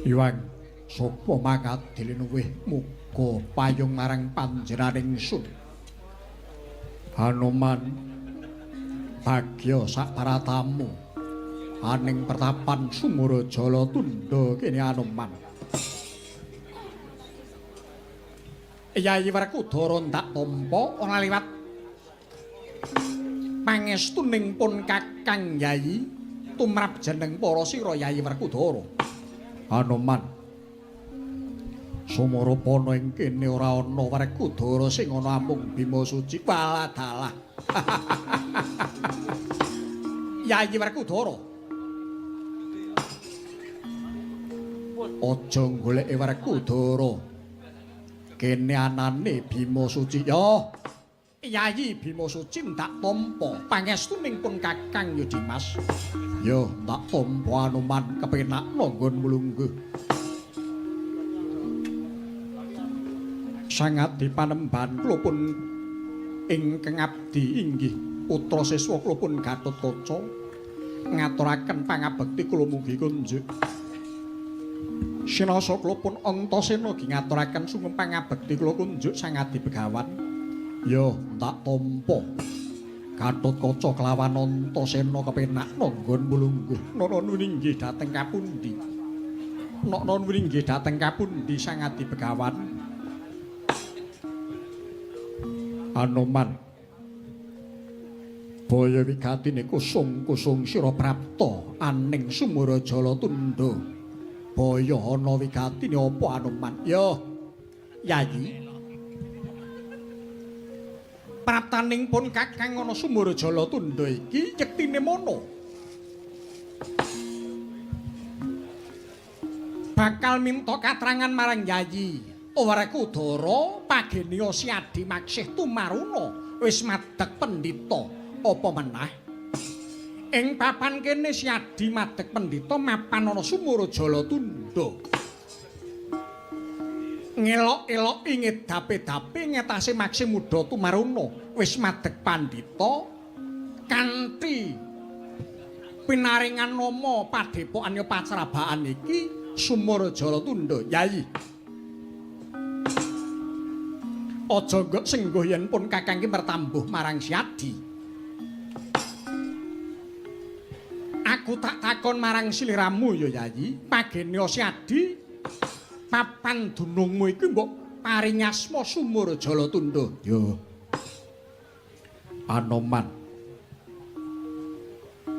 Iwang sapa mangadil luwih muga payung marang panjenenganing ingsun. Hanuman bagya sak paratamu aning pertapan Sumur Jala Tundha kene Hanuman. Yayi Werkudara ndak tampa ora liwat pangestuning pun Kakang Yayi tumrap jeneng para sira Yayi Werkudara. Hanuman sumurupana ing kene ora ana Werkudara sing ana amung Bima Suci. Waladalah. Yayi Werkudara, aja goleki Werkudara, kene anane Bima Suci. Ya Yayi Bima Suci ndak tampa pangestuning pun Kakang ya Dimas. Ya ndak tampa Hanuman, kepenakno nggonmu lungguh. Sangat dipanembahan kula pun ingkang abdi inggih putra siswa kula pun Gatotkaca ngaturaken pangabekti kula mugi kunjuk. Sinasa kula pun Antasena ugi ngaturaken sungkem pangabekti kula kunjuk Sang Adi Begawan. Ya ndak tampa. Gatotkaca kelawan Antasena kepenakno nggonmu lungguh. Nono inggih dhateng kapundi? Nono inggih dhateng kapundi Sang Adi Begawan? Hanuman baya wigatine kusung-kusung sira prapta aning Sumur Jala Tundha. Baya ana wigatine apa Hanuman? Ya Yayi, praptaning pun Kakang ana Sumur Jala Tundha iki yektine mono bakal minta katrangan marang Yayi Werkudara pageniya Siadi Maksih Tumaruna wis madeg pendhita. Apa menah ing papan kene Siadi madeg pendhita mapan ana Sumur Jala Tundha. Ngelok-eloki ngedape-dape ngetase Maksih Muda Tumaruna wis madeg pandhita kanthi pinaringan nama padhepokan ya pacrabaan iki Sumur Jala Tundha. Yayi, aja nggok sengguh yen pun Kakang ki mertambuh marang Siadi. Aku tak takon marang sliramu ya Yayi, pagene Siadi papan dunungmu iki mbok paring asma Sumur Jala Tundha. Ya Anoman,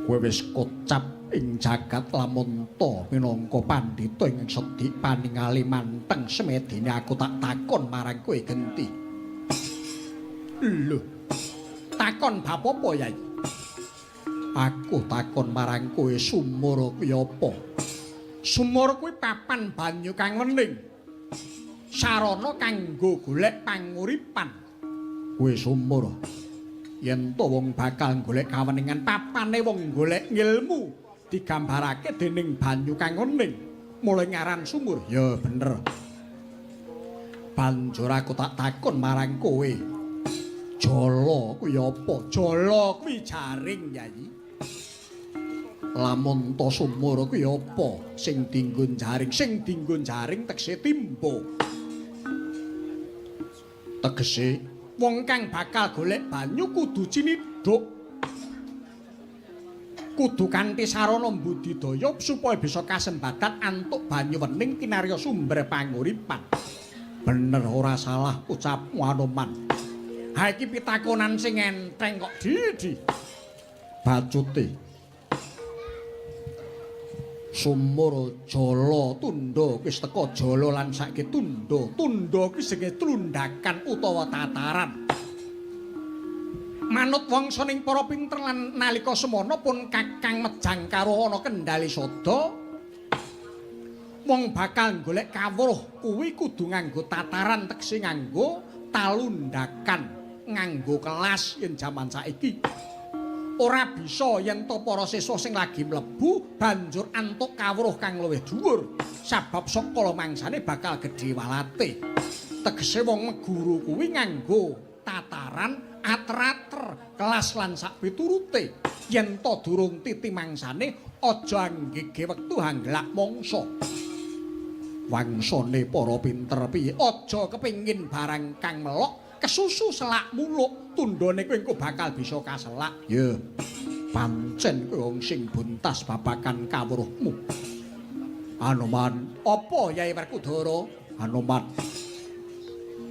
kowe wis kocap ing jagat lamonta minangka pandhita ing sedik paningali manteng semedene aku tak takon marang kowe genti. Lho, takon bab apa Yai? Aku takon marang kowe sumur kuwi apa? Sumur kuwi papan banyu kang wening. Sarana kanggo golek panguripan. Kuwi sumur. Yen to wong bakal golek kaweningan, papane wong golek ngilmu digambarake dening banyu kang wening. Mulai ngaran sumur. Ya bener. Banjur aku tak takon marang kowe. Jala kuwi apa? Jala kuwi jaring, Yayi. Lamun ta sumur kuwi apa? Sing dinggo jaring, sing dinggo jaring tegese timba. Tegese wong kang bakal golek banyu kudu cinidhuk. Kudu kanthi sarana mbudidaya supaya bisa kasembatan antuk banyu wening kinarya sumber panguripan. Bener ora salah ucapmu Anoman. Ha iki pitakonan sing enteng kok Didi. Bacute. Sumur Jala Tundha wis teka jala lan saiki tundha. Tundha kuwi jenenge tlundhakan utawa tataran. Manut wangsa ning para pinter lan nalika semana pun Kakang mejang karo ana Kendali Sada, wong bakal golek kawruh kuwi kudu nganggo tataran tegese nganggo talundhakan, nganggo kelas yen jaman saiki. Ora bisa yen to para siswa sing lagi mlebu banjur antuk kawruh kang luwih dhuwur, sabab saka mangsane bakal gedhe walate. Tegese wong meguru kuwi nganggo tataran ater-ater kelas lan sak piturute. Yen to durung titi mangsane aja anggege wektu angglak mangsa. Wangsane para pinter piye? Aja kepengin barang kang melok kesusu selak muluk, tundhone kowe engko bakal bisa kaselak. Ya. Pancen kowe wong sing buntas babagan kawruhmu. Anoman, apa Yai Werkudara? Anoman.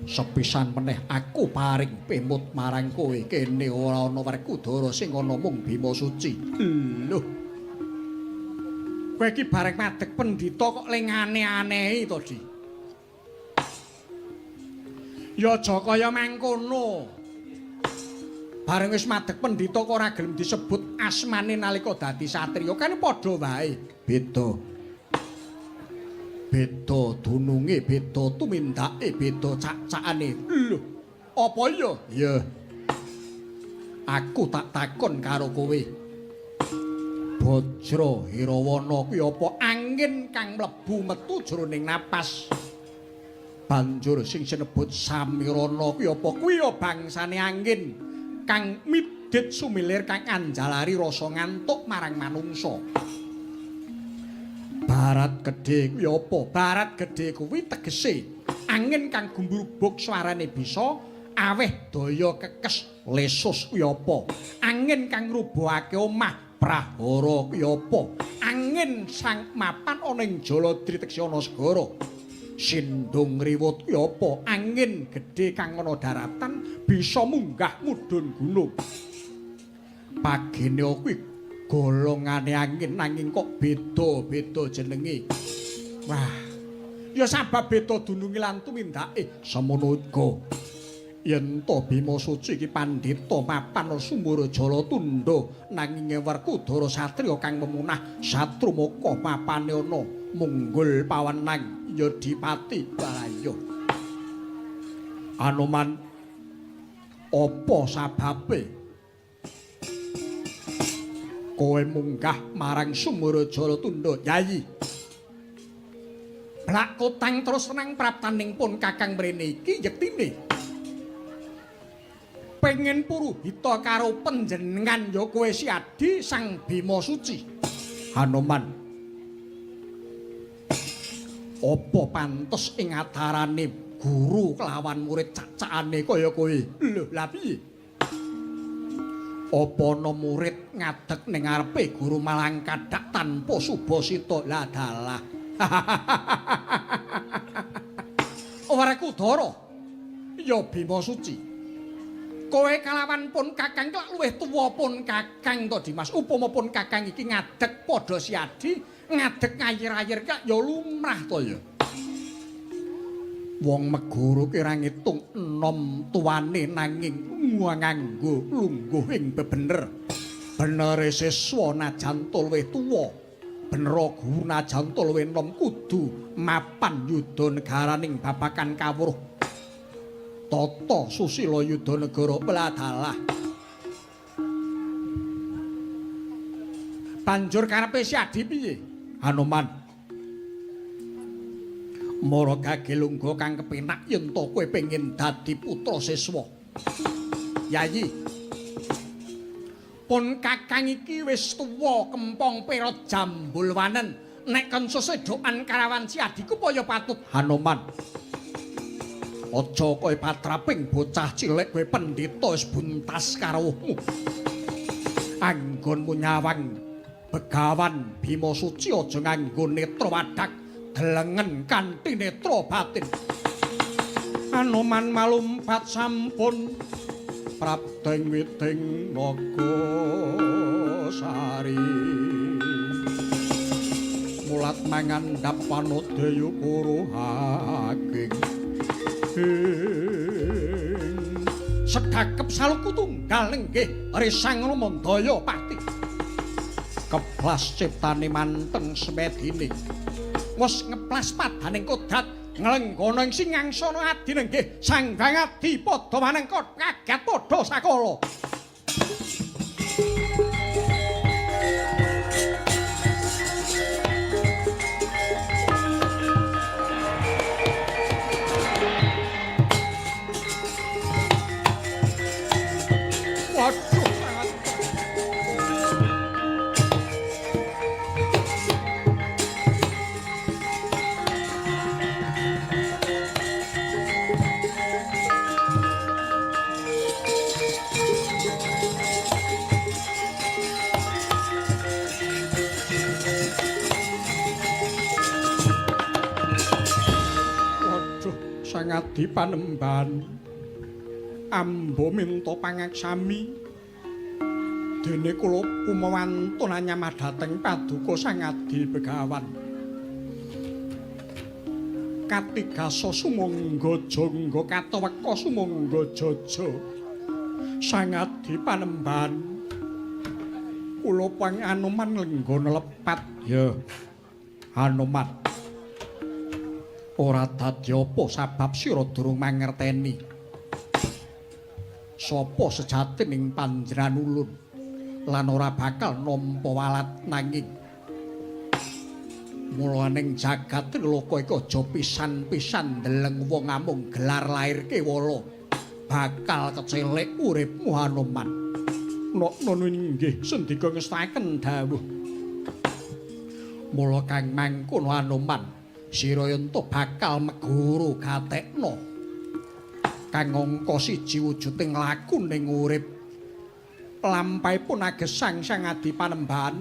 Sepisan meneh aku paring pemut marang kowe, kene ora ana Werkudara sing ana mung Bima Suci. Lho. Kowe iki bareng madeg pendhita kok le ngane-anehi to, Di? Ya aja kaya mangkono. Bareng wis madeg pendhita kok ora gelem disebut asmane nalika dadi satriya, kan padha wae. Beda. Beda dununge, beda tumindake, beda cak-cakane. Lho, apa ya? Ya. Aku tak takon karo kowe. Bajra Hirawana kuwi apa angin kang mlebu metu jroning napas? Banjur sing sinebut Samirana kuwi apa? Kuwi ya bangsane angin kang midhit sumilir kang anjalari rasa ngantuk marang manungsa. Barat gedhe kuwi apa? Barat gedhe kuwi tegese angin kang gumbrubuk swarane bisa aweh daya kekes lesus kuwi apa? Angin kang ngrubuhake omah prahara kuwi apa? Angin sang mapan ana ing Jaladri tegese ana segara. Sindung riwut kuwi apa? Angin gedhe kang ana daratan bisa munggah mudhun gunung. Pagene kuwi golongane angin nanging kok beda-beda jenenge. Wah. Ya sabab beda dununge lan tumindake. Semono uga yen to Bima Suci iki pandhita mapan sumur Jalatunda nanging Werkudara satriya kang memunah satrumaka mapane ana munggul pawenang ya dipati walayo. Anoman, apa sababe kowe munggah marang sumur Jalatunda? Yayi, blak kotang terus nang praptaning pun kakang mrene iki yektine pengen puruhita karo panjenengan ya kowe Siadi Sang Bima Suci. Hanoman, apa pantes ing atarane guru kelawan murid cacakane kaya kowe? Lho, lha piye? Apa ana murid ngadeg ning ngarepe guru malang kadhak tanpa subasita? Lah dalah. Werkudara, ya Bima Suci, kowe kalawan pun kakang kelak luwih tuwa pun kakang to Dimas. Upama pun kakang iki ngadeg padha Siadi, ngadeg ngayir-ayir kak ya lumrah to ya. Wong meguru ki ora ngitung enom tuane nanging nganggo lungguh ing bebener. Benere siswa najan to luwih tuwa, benera guru najan to luwih enom kudu mapan yuda negaraning babagan kawruh. Tata susila yuda negara peladalah. Banjur karepe Siadi piye? Hanoman, mara gage lungguh kang kepenak yen to kowe pengin dadi putra siswa. Yayi, pun kakang iki wis tuwa kempong pera jambul wanen. Nek kon sesedokan karawan Siadiku apa ya patut? Hanoman, aja kowe patraping bocah cilik, kowe pendhita wis buntas karawuhmu. Anggonmu nyawang Begawan Bima Suci aja nganggo netra wadak, delengen kanthi netra batin. Anoman malumpat sampun prapteng witing naga sari. Mulat mangandhap panodaya kuru haking. Sedakep saluku tunggal nenggih risang Ramandaya pati. Keplas ciptane manteng semedine. Wis ngeplas padaning kodrat nglenggana ing singangsana adi nenggih Sang Hyang Adi padha manengka kaget padha sakala. Waduh, sangat. Sang Adi Panembahan, ambo minta pangaksami dene kula kumawantun anyamah dhateng paduka Sang Adi Begawan. Katigasa sumangga jangga kataweka sumangga jaja. Sang Adi Panembahan, kula panganoman lenggana lepat. Ya Hanoman, ora dadi apa sabab sira durung mangerteni sapa sejatining panjenengan ulun lan ora bakal nampa walat. Nanging mula ning jagat triloka iki aja pisan-pisan ndeleng wong amung gelar lair kewala, bakal kecelik uripmu Hanoman. Nok inggih sendika ngestaken dawuh. Mula kang mangkono Hanoman, sira yen bakal meguru gatekna kang angka siji wujuding laku ning urip. Lampahipun agesang Sang Adi Panembahan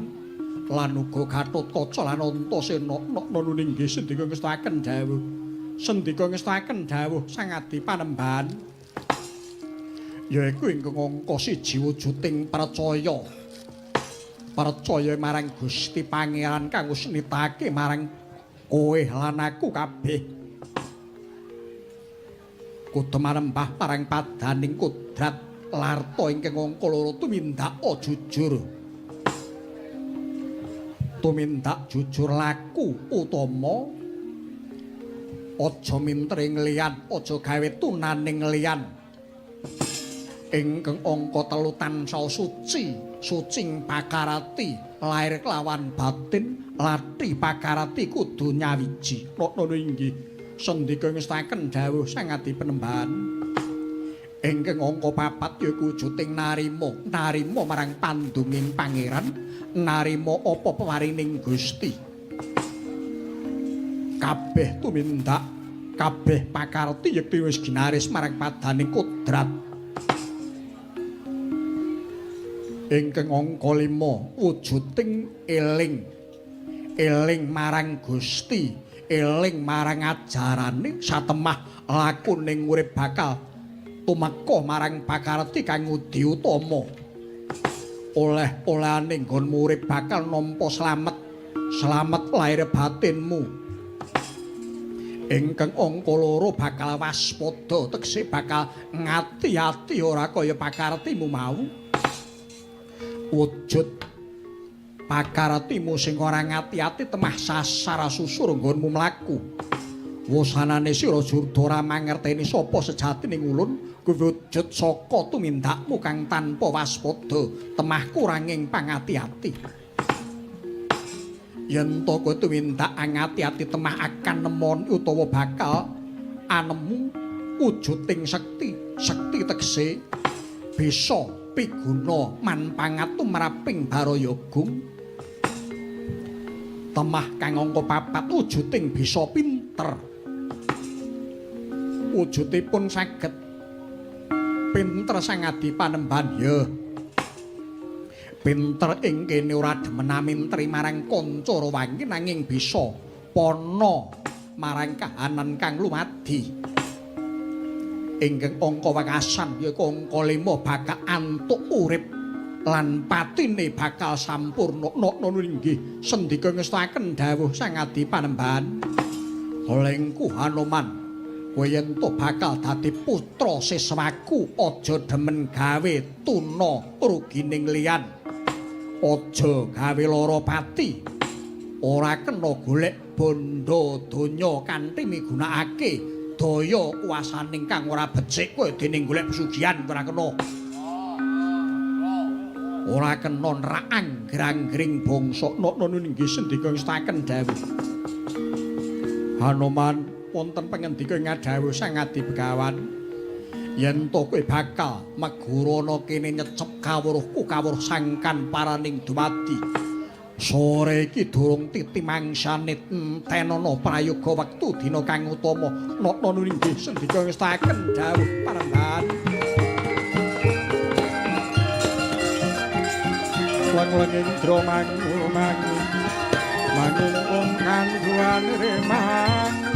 lan uga Gatotkaca lan Antasena. Nok inggih sendika ngestaken dawuh. Sendika ngestaken dawuh Sang Adi Panembahan, yaiku ingkang angka siji wujuding percaya. Percaya marang Gusti Pangeran kang wis nitahake marang kowe lan aku kabeh. Kudu manembah marang padaning kodrat larta ingkang angka loro tumindak jujur. Tumindak jujur laku utama, aja mintring liyan, aja gawe tunaning liyan. Ingkang angka telu tansah suci, sucing pakarati lair kelawan batin, lati pakarati kudu nyawiji. Nok inggih sendika ngestaken dawuh Sang Adi Panembahan. Ingkang angka papat yaiku wujuding narima, narima marang pandunging Pangeran, narima apa pewarining Gusti. Kabeh tumindak, kabeh pakarti yekti wis ginaris marang padaning kodrat. Ingkang angka 5 wujuding eling, eling marang Gusti, eling marang ajarane, satemah lakuning urip bakal tumeka marang pakarti kang ngudi utama. Oleh-olehane nggonmu urip bakal nampa slamet, slamet lahir batinmu. Ingkang angka 2 bakal waspada, tegese bakal ngati-ati ora kaya pakartimu mau. Wujud pakartimu sing ora ngati-ati temah sasar susur nggonmu mlaku. Wosanane sira jurda ora mangerteni sapa sejatining ulun, kuwi wujud saka tumindakmu kang tanpa waspada, temah kuranging pangati-ati. Yen to kowe tumindak ngati-ati temah akan nemoni utawa bakal anemu wujuding sekti. Sekti tegese bisa piguna manpangat tumraping barayagung. Temah kang angka 4 wujuding bisa pinter. Wujudipun saged pinter Sang Adi Panembahan. Ya pinter ing kene ora demen amintri marang kanca rawangi, nanging bisa pana marang kahanan kang lumadi. Ingkang angka wekasan yaiku angka 5 bakal antuk urip lan patine bakal sampurna. Nok inggih sendika ngestaken dawuh Sang Adi Panembahan. Lengku Hanoman, kowe yen to bakal dadi putra siswaku, aja demen gawe tuna rugining liyan, aja gawe lara pati, ora kena golek bondo donya kanthi migunakake daya kuwasaning kang ora becik. Kowe dene golek pesugihan ora kena. Ora kena nerak anggrang-gring bangsa. Nok inggih sendika ngestaken dawuh. Hanoman, wonten pangendika ing dawuh Sang Adi Begawan, yen to kowe bakal megurana kene nyecep kawruhku kawruh sangkan paraning dumadi. Sore iki durung titi mangsane tenono prayoga wektu dina kang utama. Nok inggih sendika ngestaken dawuh Panembahan. Leng-leng indra mangu mangu mangungkung kandhuane mangu.